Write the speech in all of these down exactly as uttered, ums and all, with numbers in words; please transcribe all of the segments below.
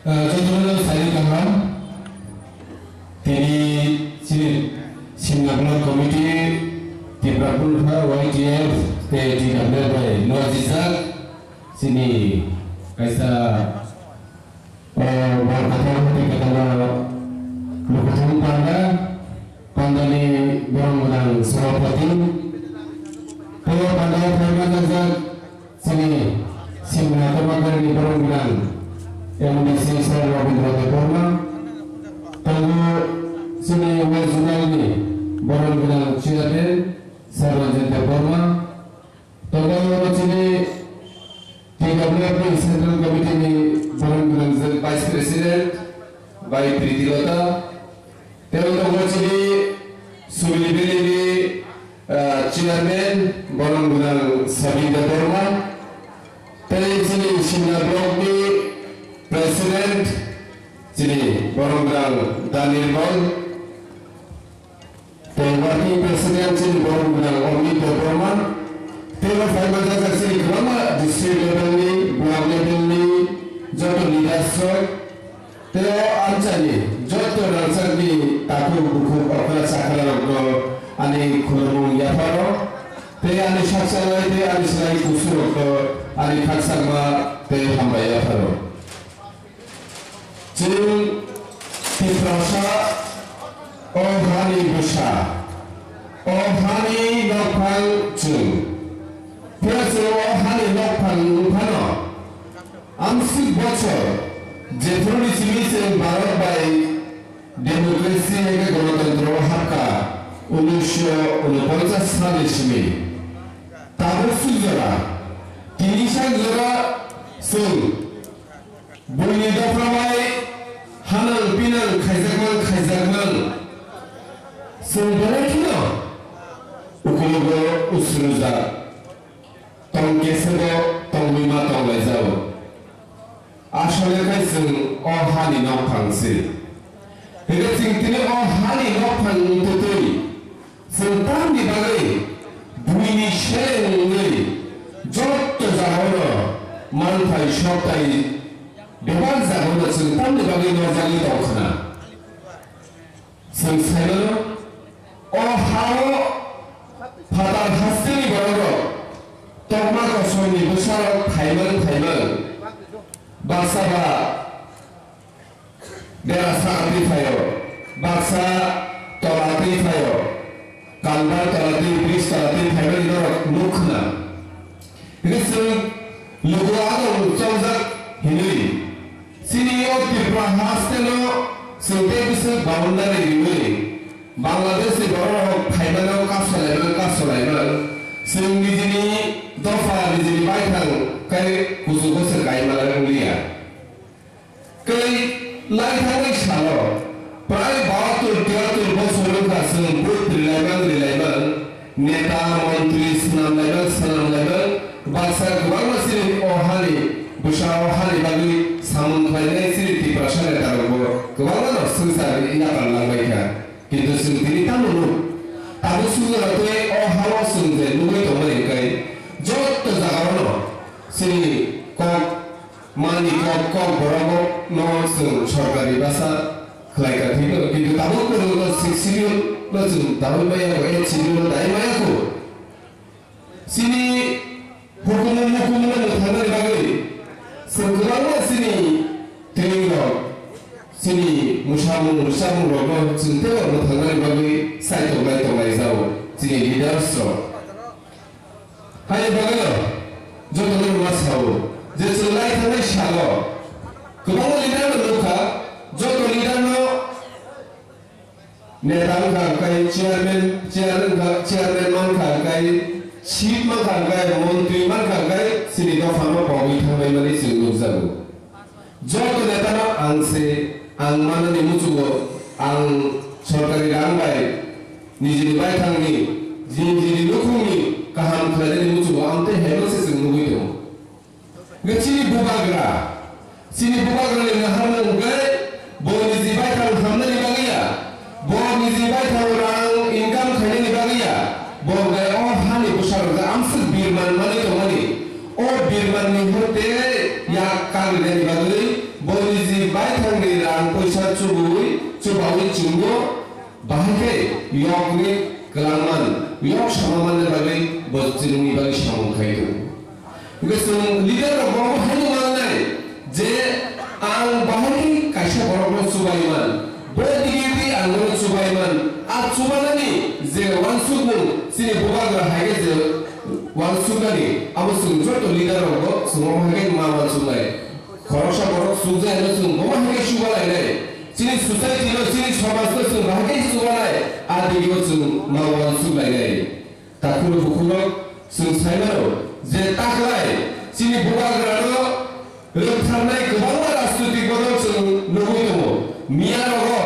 Jotono sai kaham. Tini chini Simna Block Committee, Tipra Puntha, Y T F, tei T W F bai nwjijak chini kaisa, eh, bor kathar hati katana lukuthum panda, pandani borong gwnang sabhapati, tei o pandao phai manjak Chini Simna Tomakarni borok gwnang M D C Sir Rabindra Debbarma, tongo chini West Zonalni borok gwnang Chairman Sir Ranjit Debbarma, tongo chini T W F ni Central Committee ni borok gwnang Vice President bai Pritilota, tei tongo chini Sumili Valley ni, ah, Chairman, borok gwnang Sabita Debbarma, tei chini Simna Block ni President, chini borok gwnang Daniel Bol, tei Working President, chini borok gwnang Amit Debbarma, tei bo phai manjak chini kwbangma district level ni, block level ni joto leaders rok, tei o amchaini joto rangchakni takhuk bukhuk okra chakra rokno ani khulumung yapharo, tei ani sakchalai tei ani slai kusurokno ani khakchangma tei hambai yapharo. Chwng Tiprasa, o hani bwsa, o hani nokphang chwng. Phiya chwng o hani nokphang wng phano, amswk bochor jephuruni simi chwng Bharat bai democracy eke gonotantro o hapkha, unisho unoponchas salni simi. Tabuk swk jora, tini sak jora chwng buini dopha bai hanang pinang khaijakmang khaijakmang. Chwng belai kheno ukulugo usrujak. Tong kesego tongwi ma tonglaijao. Asole khai chwng o hani nokphang se. Hwnkhe chwng tini o hani nokphang wngtwi twi chwng tamni bagwi buini seleng wngwi jotto jagao manthai soktai bebak jagao chwng tamni bagwi norjagwi tongkhna. Chwng saimano, o ha-o phatar hasteni bororok tokma kosomni bwsarok phaimang phaimang, baksa ba dera sakatwi phaio, baksa tolatwi phaio, kalbar tolatwi, bridge tolatwi phaimani norok nuk khna. Hwnkhe chwng luku adong chongjak hinwi, chini o Tripura hasteno chwng tei bwswk boundary riwi Bangladesh ni borok rok phaimano kasolaimang kasolaimang, chwng nijini dopha nijini baithang khai kuchugo se kaimala wngliya. Tei lai thangwi salo, prai bahatur tiyatur bosor wngkha chwng vote rilaimang rilaimang, neta, montri swnamlaimang swnamlaimang, baksa kwbangma chini o hani bwsa o hani bagwi samung khlainai chini Tiprasa neta rokbo kwbangma no swngchar yapar langbaikha. Kintu chwng tini tamo nuk? Tabuk swngchar tei o hao chwng je nugwi tongmani hwnkhe jotto jagao no chini kok Mani kok kok borok no chwng sorkari basa khlai ka thik no, kintu tabuk kwrwng no sixty no chwng dawai maya ko, eight schedule no dai maya ko. Chini hukumu mukumu no mwthangnani bagwi chwng kwbangma chini twirwng rok, chini mwsamung rwchapmung rok no chwng teibo mwthangnani bagwi sai tongnai tongnai jao chini leaders rok. Hai bagwino jotono ma sao je chwng lai thangnai salo kwbangma leader no nukha, joto leader no neta wngkha hwnkhe chairman, chair wngkha, chairman mankha hwnkhe, chief mankha hwnkhe, montri mankha hwnkhe chini dophano pogwi thangbai mani chwng nukjago. Joto netano ang se, ang manani muchungo, ang sorkari rang bai nijini baithangni, nijini nukhungni kaham khlainani muchungo ang tei haibo se chwng nugwi tongo. Hwnkhe chini bubagra, chini bubagrani naharmung hwnkhe bo niji baithang hamnani bagwi ya, bo niji baithang rang income khainani bagwi ya, bo hwnkhe o hani bwsarok je amswk birman manwi tongmani, o birmanni hwnkhe yak kagrinani bagwi bo niji Baithangni rang poisa chubui, chubaui chwngno bahai khe yokni kwlangman, yok sama manna bagwi bo chwngni bagwi samung khai tongo. Hwnkhe chwng leader rok bo haino mangnai je ang bahai khe kaisa borokno chubaiman, bo digidi ang bono chubaiman, a chubanani je uansukmung chini bubagra hai khe je uansuknani abo chwng joto leader rok bo chwng omo hai khe ma uansuknai. Khoroksa borok chukjai hwnwi chwng bo bahai khe chuba lainai. Chini society no, chini somaj no chwng bahai khe chuba lai, a digi o chwng ma uansuk lainai. Takhuk bukhuk rok chwng sai mano je taklai chini bubagra no rwktharnai kwbangma rajnoitik bodol chwng nugwi tongo. Miya rogo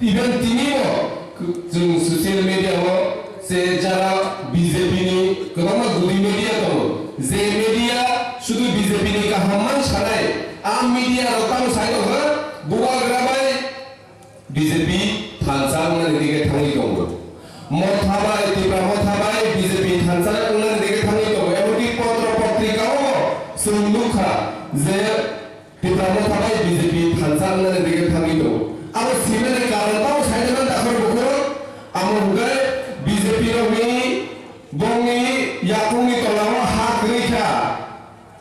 Even tini bo chwng social media o se jara B J P ni kwbangma gudi media tongo, je media sudu B J P ni kaham man sanai, a media rok tamo sai tongkha, bubagra bai B J P thansa wngnani dige thangwi tongo. Motha bai, Tipra Motha bai B J P thansa wngnani dige thangwi tongo. Emonki potro potrika o chwng nukha je Tipra Motha bai B J P thansa wngnani dige thangwi tongo. Abo simani karon tamo saida man takhor bukhuk. Amo hwnkhe B J P rokni bongni yakungni tolao ha kwrwi kha.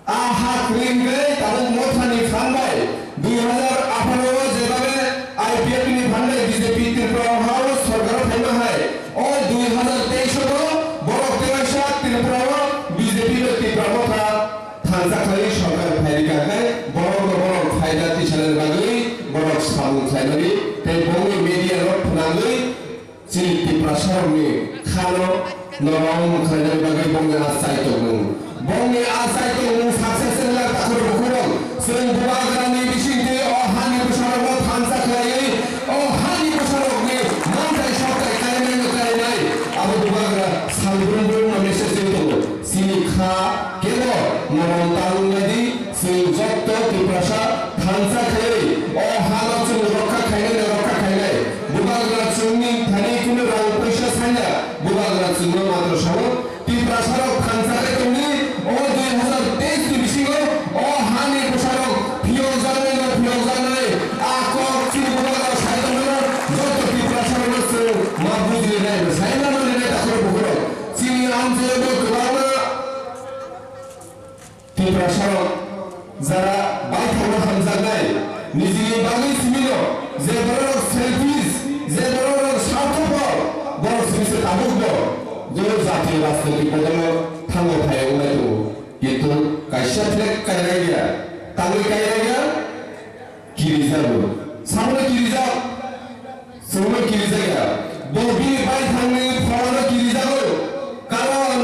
A ha kwrwi hwnkhe tabuk Mothani phan bai dui hazar atharo o jebabe I P F ni phan bai B J P Tripura o ha o sorkar o phaima hai. O dui hazar teis o borok teisa Tripura o B J P bai Tipra Motha thansa khlai sorkar phairika khe borok no borok phaida tisalani bagwi borok samung khlaimani tei bongni media no phwnangwi chini Tiprasa rokni khano norom khlainani bagwi bongni a chai tongmung. Bongni a chai tongmung success wngna takhuk bukhuk rok chwng bubagrani bisingtwi o hani bwsarokno thansa khlaiwi o hani bwsarokni manthai sokthai kainai no kainai abo bubagra salbrum brum no message tongo. Chini kha kebo norom ta wnglaidi, chwng jotto Tiprasa thansa khlaiwi o hano chwng rokha khainai no rokha khainai. Bubagra chwngni thani kunu rang puisa sanya, bubagra chwngno matro sao Tiprasarok thansa khe tongdi. O dui hazar teis ni bisingo o hani bwsarok phiyokjaknai no phiyokjaknai a kok chini bubagra sai tongmano jotto Tiprasarokno chwng ma bujinai no sai ma manlinai takhuk bukhuk rok. Chini amchaio bo kwbangma Tiprasarok jara baithangno hamjaknai, nijini bagwi simino, je bororok selfish, je bororok sarthopor, borok simi se tabukbo je jatiyo rajnoitik bodolo thango phai wngnai tongo. Kintu kaisa flag kainai ya, tangwi kainai ya, kirijago. Sabono kirijak. Chwngno kirijakya. Bo bini baithangni pholano kirijago. Karon,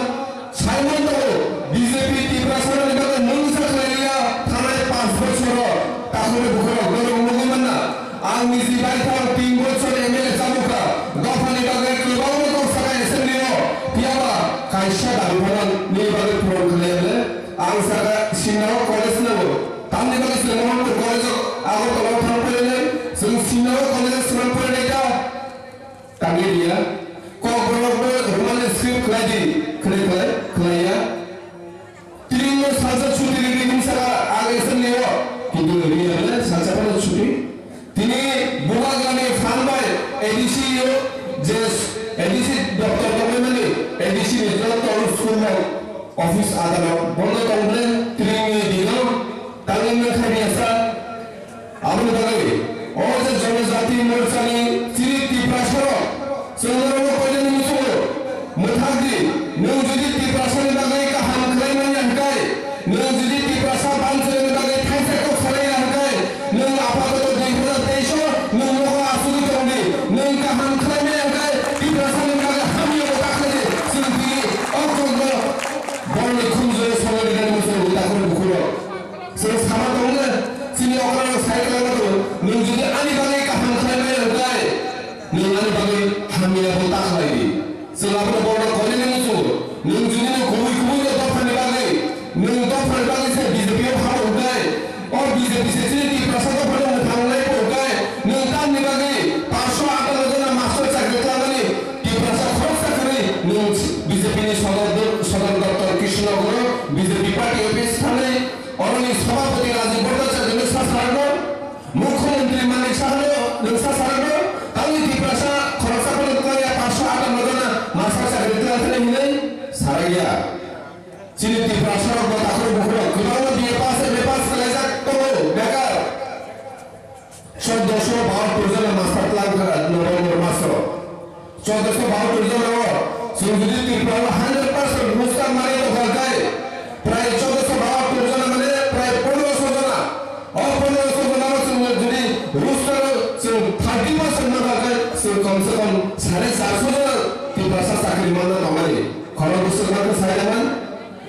saimon tongo, B J P Tiprasarokni bagwi mungsa khlaiya thanai panch bochoro takhukni bukhukrok norok nugwi manna. Ang niji baithang tin bochor M L A chamukha. Dophani bagwi kwbangma kok saka assembly-o. Phiyaba kaisa dabi phano nini bagwi puron khlaiya le. Ang saka Sinao college nango. Tamni bagwi chwng Mohanpur college-o Agartala-o thang phailainai. Chwng Sinao college-o swrang phailainai ta. Tangwi riya. Kokborok bo Roman script khlai di, khlai khlai, khlai ya. Tini no salsa chuti ri di himsa ang assembly o. Kintu riya bole salsa phano chuti. Tini bubagrani phan bai A D C o je A D C doptor tongmani A D C ni joto school rok office adalot bondo tongmani tini ni dino tangwi mankha riya sa. Aboni bagwi o je Jonojati Morchani chini Tiprasarok chwng norokno koinani muchungo mwthak di, nwng jodi Tiprasani bagwi kaham khlai manya hwnkhe, nwng jodi Tiprasa banchwrani bagwi thaisa kok salai ya hwnkhe, nwng apatoto dui hazar teis o nwng nogo achugwi tong di, nwng kaham khlai manya hwnkhe Tiprasani bagwi hamya bo ta khlai di, chwng tini o kokno borokni khunjwui songwi rinani muchungo takhuk bukhurok. Chwng sama tongo, chini okrarok sai tongma tongo. Nwng jodi ani bagwi kaham khlai maya hwnkhe, nwng ani bagwi hamya bo ta khlai di. Chwng abono borok koinani muchungo. Nwng jodi no kubui kubui no dophani bagwi, nwng dophani bagwi se B J P o habo hwnkhe, o B J P se chini Tiprasa dophano mwthang nai bo hwnkhe, nwng tamni bagwi paanch sho atanno jona master chakri khlaimani Tiprasa khoroksa kwrwi nwng B J P ni sodor do-, sodor doptor Krishnagoro B J P party office thangwi Oroni sabhapati Rajiv Bhattacharya no sa sarno, Mukhyamantri Manik Sahano nwng sa sarano, tangwi Tiprasa khoroksa phano twlangya, paanch sho atanno jona master chakri twlang thani hinwi sarakya. Chini Tiprasa rok bo takhuk bukhuk rok kwbangma B A pass, M A pass khlaijak tongo, bekar. Chauddosho bahattor jona master twlang kha November maso. Chauddosho bahattor jona o chwng jodi Tripura o hundred percent roster manwi tongkha khe, prai chauddosho bahattor jona mane prai pondrosho jona. O pondrosho jona o chwng jodi roster o chwng thirty percent mankha khe, chwng kom se kom sare charsho jona Tiprasa chakri manna tongmani. Khorok bwswk mankha sai naman?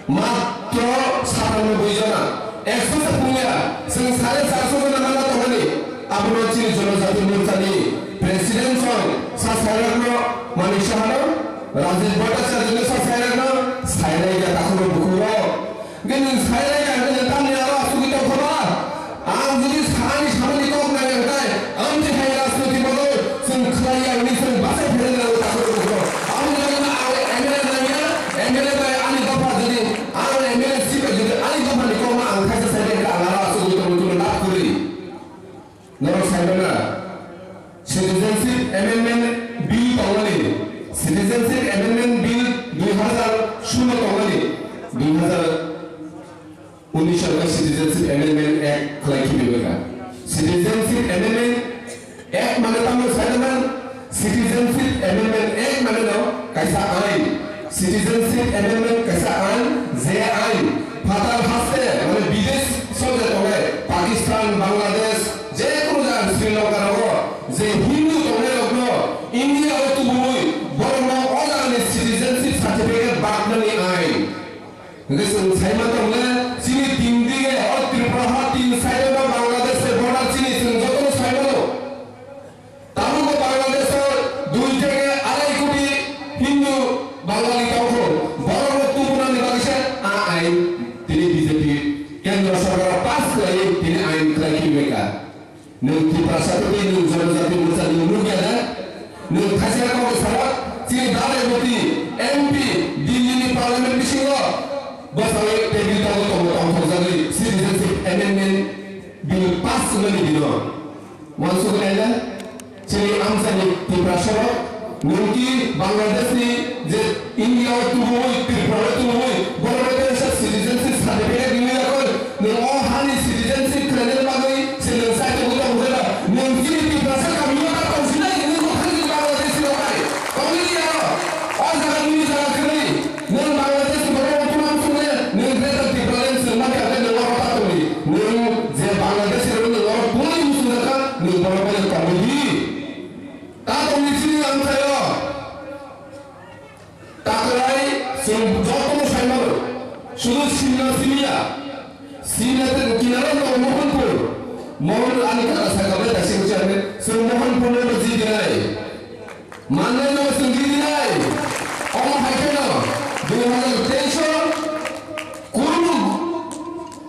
Matro satanno bui jona, ekso se pungya, chwng sare charsho jona manna tongmani. Abono chini Jonojati Morchani President song sa sairakno Manik Sahano, Rajesh Bhattacharya no sa sairakno sainai ya takhuk bukhuk rok. Gini sainai ya gini tamni aro asugwi tongkha ba? Ang jodi sani samani kok nang yang tai, amtwi hai rajniti bodol chwng khlai ya hwnwi chwng bachai phai rwna nango takhuk bukhuk rok. Aboni bagwi no ang M L A nang ya, M L A bai ani dopha jodi ang M L A seat bai jodi ani dophani kokno ang khaisa sai khe ang aro asugwi tongwi tongwi lab kwrwi. Norok sai manya, Citizenship Amendment Bill tongmani, Citizenship Amendment Bill dui hazar shuno tongmani, dui hazar unis Citizenship Amendment Act khlai khibi wngkha. Citizenship Amendment Act mane tamo sai naman? Citizenship Amendment Act mane no kaisa ain. Citizenship Amendment kaisa ain, je ain phatar haste mane bidesh soje tongnai Pakistan, Bangladesh, je kono jaga Sri Lanka rogo je Hindu tongnai rokno India o tubui borokno o jagani citizenship certificate baknani ain. Hingke chwng sai ma tong le, chini tin dige o Tripura ha tin side o Bangladesh se border chini chwng jotono sai mano. Tabuk bo Bangladesh o dui theke arai koti Hindu Bangali tongkho, borok no tubunani bagwi se a ain tini B J P kendro sorkar pass khlaiwi tini ain khlai khibi ka. Nwng Tiprasa tei nwng Jonojati Morcha nwng nukya da? Nwng thaisa kok sarak chini dalai moti M P Delhi ni parliament bisingo bwsai table tongo tongo tongthokjagwi Citizenship Amendment Bill pass wngmani dino. Wansuk nai da? Chini amchani Tiprasa rok nwng ki Bangladesh ni je India o tubui, Tripura o tubui, borok bai kaisa citizenship certificate rimwi yakoi, nwng o hani citizenship khlainani bagwi se nwng sai tongo tong khe ba, nwng chini Tiprasa kami o ta tong sinai, nwng bo thang chini Bangladeshi rok bai, tongwi ya o, o jaga nini jaga kwrwi, nwng Bangladeshi borok bo tuma muchung le, nwng Greater Tipraland se ma khe nwng oro ta tongwi, nwng je Bangladeshi rok nwng oro tungwi muchung jakha, nwng borok bai tongwi di. Ta tongwi chini amchaio. Taklai chwng jotono sai mano, sudu sinna simiya, sinna te kinaro no Mohanpur, Mohan ani kaka sai kabai ta sing chane, chwng Mohanpur no ji dinai, mannai no chwng ji dinai, omo hai kheno dui hazar teis o kunu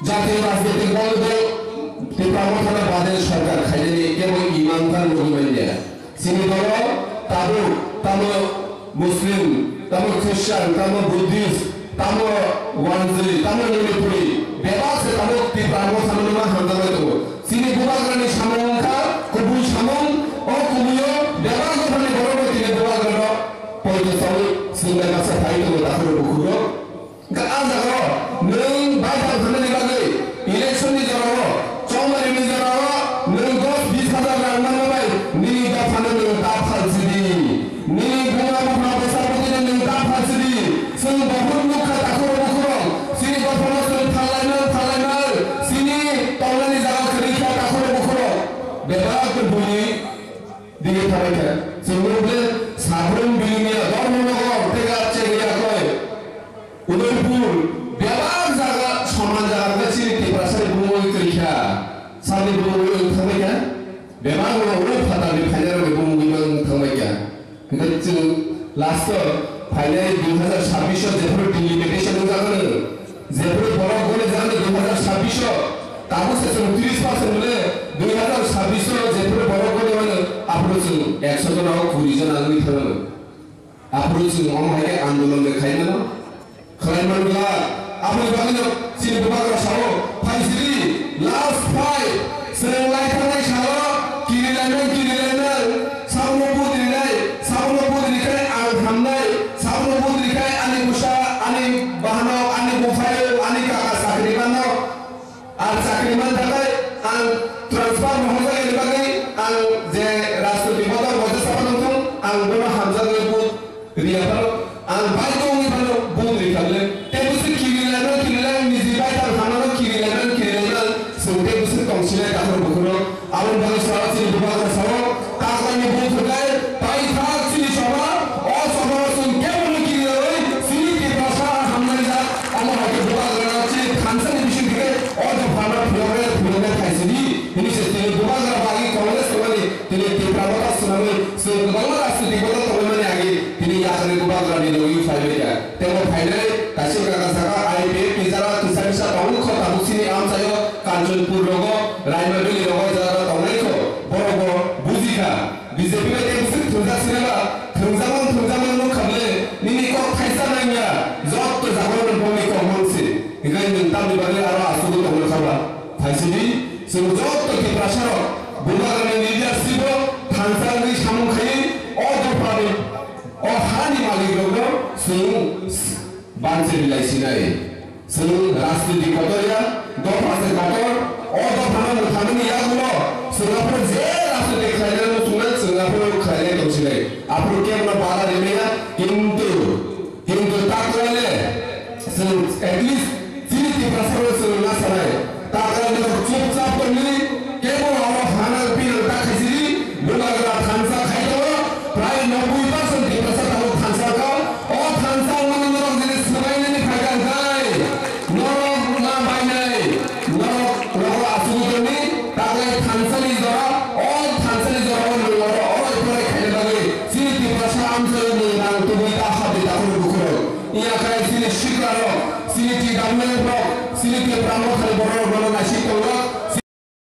jatiyo rajnitik dol dol Tipra Mothano bade sorkar khainani kebo imang khan nugwi manya. Chini borok tabuk tamo Muslim, tamo Christian, tamo Buddhist, tamo Wanjwi, tamo Manipuri, bebak se tabuk Tipra Mothano numa hamjaknai tongo. Chini bubagrani samung wngkha kubui samung, o kubuio bebak dophani borok bai tini bubagrano poito saui swngbai baksa phai tongo takhurok bukhurok. Hwnkhe ah jagao nwng baithang thangnaini bagwi election ni jorao, chongmani ni jorao nwng dos bis hajar rang manna bai nini dophano nwng ta phalsidi. Nini buma bupha bwsa bwtwino nwng ta phalsidi. Chwng bohut nukha takhurok bukhurok. Chini dophano chwng phallaima phallaima. Chini tongnani jaga kwrwi kha takhurok bukhurok. Bebak khe buini dige thabai kha. Chwng nukle Sabrum Bilonia Dharmanagar tei Gachagri Akoi. Udaipur, bebak jaga, soman jaga, chini Tiprasani bumungwi twi kha. Sani bumungwi wng thangbai kha. Bebak no o phatarni phainairokni bumungwi wng thangbai kha. Hwnkhe chwng last o phainai dui hazar sabbish o jephuru delimitation wngjakmani, jephuru borok gole jakmani dui hazar sabbish o, tabuk se chwng tris percent hwnle dui hazar sabbish o jephuru borok gole mano, aphuru chwng ekso jona o kuri jona wngwi thangmano. Aphuru chwng omo hai khe andolon de khai mano, khlai man glak. Aboni bagwino chini bubagra sao, phaisidi, last fight, chwng lai thangnai Transfer mohorjaknani bagwi ang je rajnoitik bodol boja sapa nongthung, ang bono hamjaknai vote riya phano, ang baidho wngwi phano vote ri kha le. Tei bwswk kiri laimano, kiri lai, niji baithang hamano kiri laimano, kiri laimano, chwng tei bwswk tong sinai takhuk bukhuk rok. Aboni bagwi sao chini bubagra sao, takhukni vote rwkha, paithak chini soba, o soba chwng kebono kiri lawi, chini Tiprasa hamnai jak, omo hai khe bubagra chini thansa ni bising thike, o dophano phiyokre, phiyokre thaisidi, hini se chini bubagra bagwi Congress tongmani, tini Tipra motha swnamwi, chwng kwbangma rajnitik motha tongmani agi, tini yakarwi bubagra ni logi phaibai kha. Tei bo phainai kaisa kaka saka I P F ni jara kisa kisa tongo kho tabuk chini amchaio Kanchanpur rogo, Raima Valley rogo jara tongnai kho, borok bo buji kha. B J P bai tei bwswk thwngjak sinaba, thwngjak mang thwngjak mang nuk kha bwle, nini kok thaisa nangya, jotto jagao no bongni kok mang se. Hinkhe nwng tamni bagwi aro asugwi tongna kha ba? Phaisidi, chwng jotto Tiprasa rok, bubagrani leadership o thansa wngwi samung khaiwi o dophani, o hani malik rokno chwng banse bilai sinai. Chwng rajniti kotor ya, dopha se kotor, o dophano mwthanani yagulo chwng aphuru je rajniti khlainani muchungnai chwng aphuru khlainai tongsinai. Aphuru kebono bala rimaya, kintu, kintu takwale chwng at least chini Tiprasarok chwng nasanai. Takwale norok chupchap tongwi, kebo oro hana pinang ta khaisidi, bubagra thansa khai tongo, prai noboi percent Tiprasa tabuk thansa kha. O thansa wngmani norok jini swbainani phaikha hwnkhe, norok ma bainai, norok rogo asugwi tongdi, taklai thansani jora, o thansani jora o nwng oro oro porai khaina bagwi chini Tiprasa amchaio nwng rang tubui ta habdi takhuk bukhuk. Iya khai chini sikla rok, chini T W F rok, chini Tipra Mothani borok rok bono naisik tongo.